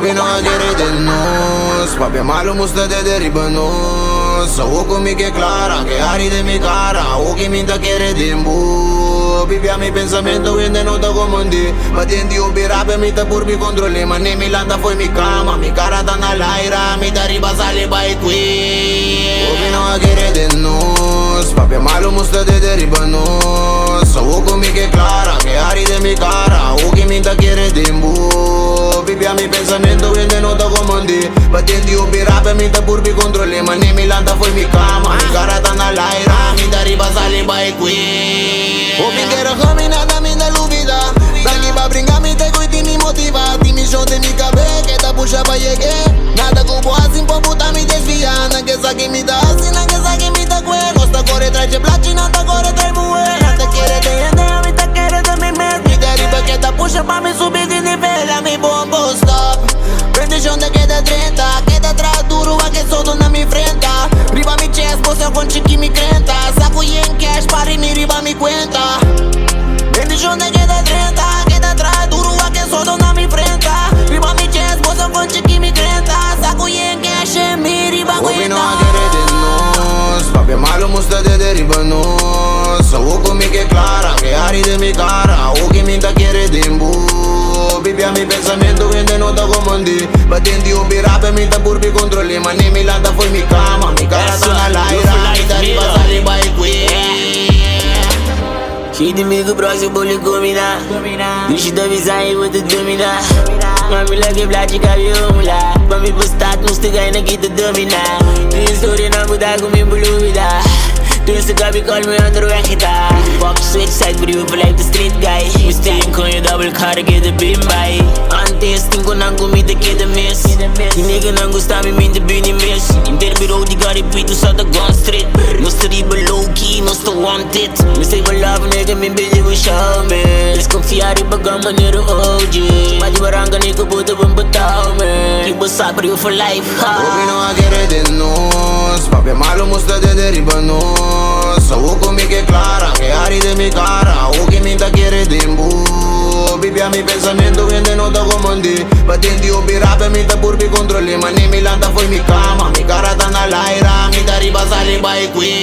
Hopi no a kere den nos, papia malu mustra dede riba nos. Awo ku mi ke klara, ke hari den mi kara, awo ki mi ta kere den bo. Bibia mi pensamentu hende no ta komprendé, ma den di hopi rabia mi ta purbi kontrolé. Ma ne mi lanta fo'i mi kama, mi kara ta na laira, mi ta riba sali bai kue. Hopi no a kere den nos, papia malu mustra dede riba nos. Awo ku mi ke klara, ke hari den mi kara, awo ki mi ta kere den bo. Bibia mi pensamentu hende no ta komprendé, ma den di hopi rabia mi ta purbi kontrolé. Ma ne mi lanta fo'i mi kama, mi kara ta na laira, mi ta riba sali bai kue. Hopi kere mi nada mi ta lubida. Danki pa bringa mi te koe ti mi motiva. Ti mishon den mi kabe ke ta pusha pa yeg'é. Nada ku bo hasi por buta mi desvia. Nan ke sa ki mi ta hasi, nan ke sa ki mi ta kue. Nos ta kore tras dje plachi, nan ta kore tras muhé. Nan ta kere den hende, ami ta kere den mi mes. Mi ta riba ke ta pusha pa mi subi di nivel. Ami bon bo stop. Bendishon ta keda drenta. Keda traha duru wak e sodo na mi frenta. Riba mi chest bo sa kon chiki mi krenta. Saku yen cash pari mi riba mi kuenta. Bendishon ta keda drenta. Keda traha duru wak e sodo na mi frenta. Riba mi chest bo sa kon chiki mi krenta. Saku yen cash en mi riba Hopi no kuenta. a kere den nos, papia malu mustra dede riba nos. Awo ku mi ke klara, ke hari den mi kara, awo ki mi ta kere den bo. Bibia mi pensamentu hende no ta komprendé, ma den di hopi rabia mi ta purbi kontrolé. Ma ne mi lanta fo'i mi kama, mi kara ta na laira, mi ta riba sali bai kue. Shei di mi ku próximo boli kumina. Dushi ta bisa i bo ta domina. Mami lage blachi kabi omula. Pa mi por start musta gai na ki ta domina. Tin historia nan ku ta ku mi bulubida. Tur su kabi call mi onderweg ta. Box switch side briu blijft de street guy. Mi steun kon je double car keda bin bai. Antes tin ku nan ku mi ta keda mis. Di nigga nan gusta mi mi ta bini mis. Inter bureau di gari pitu sa ta gun street. Nos ta riba low key, nos ta wanted. Mi say my love nigga mi busy with show me. Desconfia riba gun manera OG. Ma di barranca nigga bo ta bon betao me. Keep us up real for life ha. Hopi no a kere den nos, papia malu mustra dede riba nos. Awo ku mi ke klara, ke hari den mi kara, awo ki mi ta kere den bo. Bibia mi pensamentu hende no ta komprendé, ma den di hopi rabia mi ta purbi kontrolé. Ma ne mi lanta fo'i mi kama, mi kara ta na laira, mi ta riba sali bai kue.